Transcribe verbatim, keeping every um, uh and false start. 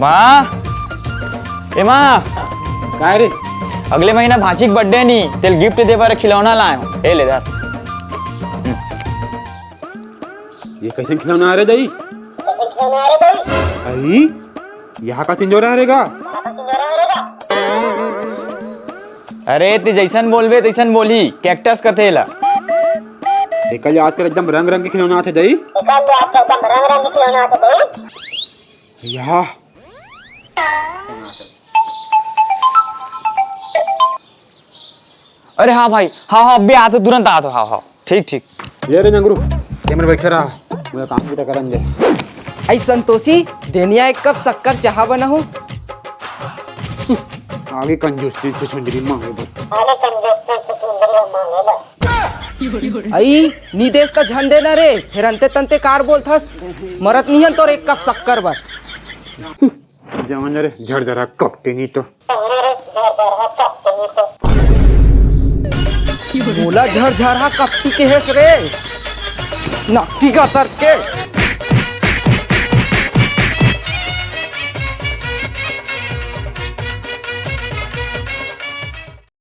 माँ, ए माँ, काय रे? अगले महीना भांची के बर्थडे नी, तेला गिफ्ट दे बर खिलौना लाए हूँ। ए ले धर। ये कइसन खिलौना हरे दाई? अई, यहाँ का सिंजोरा हरे गा? अरे, ते जइसन बोलबे, तइसन बोलही। कैक्टस कथे एला। एकर ले आजकल एकदम रंग रंग के खिलौना आथे दाई। एकर ले आजकल एकदम रंग रंग के खिलौना आथे दाई। या। अरे हाँ भाई, हाँ, हाँ, अभी आत हो, तुरंत आत हो, हाँ, हाँ, ठीक, ठीक। ये रे नंगरू, ये मेर बैठे रहा, मुझे काम भी तो करन दे। आई संतोषी, देनिया एक कप शक्कर चाहा बनाहूँ। आगे कंजूसी से सुंदरी मांगे बर। आई, नी देस त झन देना रे, फेर अंते तंते कार बोलथस, मरत नहीं हन तोर एक कप शक्कर बर। जवन रे झरझरा कपटी नी तो। मोला झरझरा कपटी के हेस रे, नकटी का सर के।